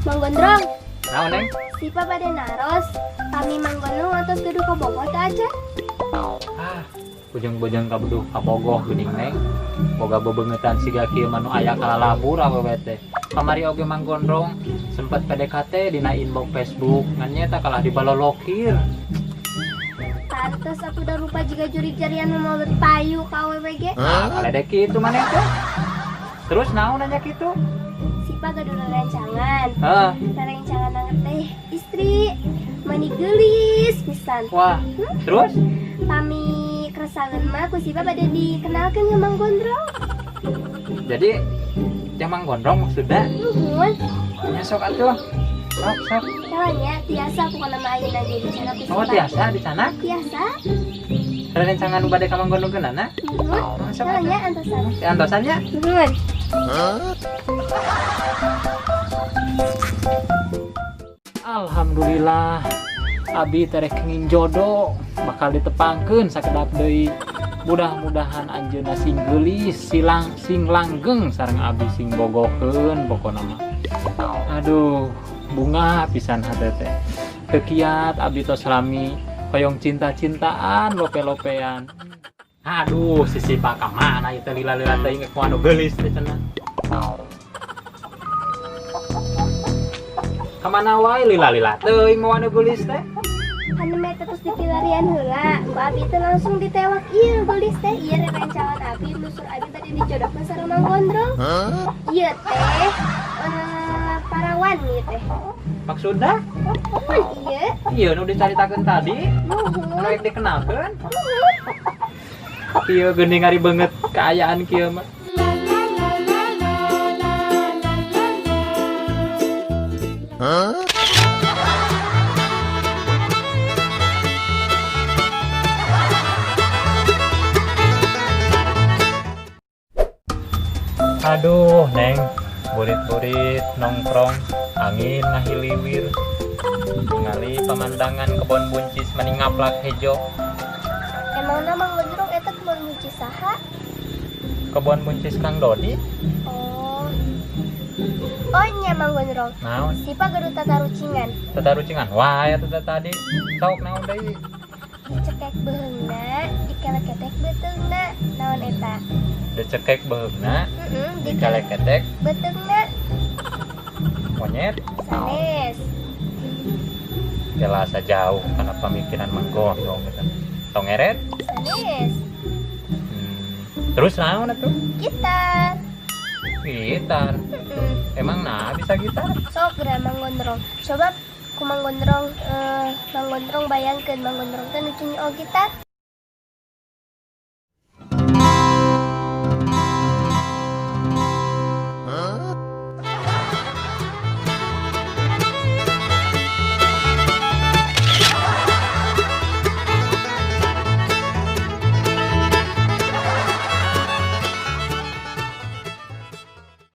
Mang Gondrong. Naon, Neng? Sipa bade naros, kami Mang Gondrong atos gaduh kabogoh teh aja. Ah, bujeng-bujeng kabeduh kabogoh geuning, Neng. Boga bebeungetan siga kieu mah nu aya kalalabur awewe teh. Kamari oge Mang Gondrong sempet PDKT dina inbox Facebook, ngan nyeta kalah dibalolokir. Pantes aku udah lupa jika jurik jarian mau berpayu ka awewe ge. Ah, kaledek kitu maneh teh. Terus naon nanya kitu? Sipa gaduh rerencangan. Heeh. Rerencangan banget teh istri mani geulis pisan. Wah, terus? Pami keresangan mah ku Sipa bade dikenalkeun ka Mang Gondrong. Jadi yang Mang Gondrong maksudna? Nuhun. Nya sok atuh. Sok, sok. Kalanya tiasa pokona mah ayeuna ge di sana ku Sipa. Oh, tiasa di sana? Tiasa. Rerencangan nu bade ka Mang Gondrong keunana? Nuhun. Oh, sok Kalanya atuh. antosan. Si antosannya? Nuhun. Alhamdulillah, abi tereh kenging jodoh bakal ditepangkeun sakedap deui. Mudah-mudahan anjeunna sing geulis, silang sing langgeng sareng abi sing bogoheun pokona mah. Aduh, bunga pisan hate teh. Teu kiat abi tos lami hoyong cinta-cintaan lope-lopean. Aduh, si Sipa ka mana ieu teh lila-lila teuing ku anu geulis teh cenah. Kamana wae lila-lila teuing mau anu geulis teh? Anu meta terus dipilarian heula, ku abi teh langsung ditewak ieu geulis teh, ieu rerencangan abi musur abi bade dijodohkeun sareng Mang Gondrong. Ieu teh parawan ieu teh. Maksudna? Mun ieu. Ieu nu dicaritakeun tadi? Nuhun. Nu rek dikenalkeun? Ieu geuning ari beungeut kaayaan kieu mah. Aduh, Neng, burit-burit nongkrong, angin ngahiliwir. Ningali pemandangan kebon buncis mani ngaplak hejo. Emangna Mang Gondrong eta kebon buncis saha? Kebon buncis Kang Dodi. Oh. Oh nya Mang Gondrong. Naon? Sipa gaduh tatarucingan. Tatarucingan wae eta tadi. Sok naon deui? Dicekek beuheungna, dikeleketek beuteungna. Naon eta? Dicekek beuheungna, Heeh, dikeleketek beuteungna. Monyet. Sanes. Jelas jauh karena pemikiran Mang Gondrong gitu. Tongeret? Sanes. Terus naon atuh? Gitar. Gitar. Emang nah bisa gitar? Sok geura Mang Gondrong. Coba ku Mang Gondrong, Mang Gondrong bayangkeun Mang Gondrong teh nu nyoo gitar.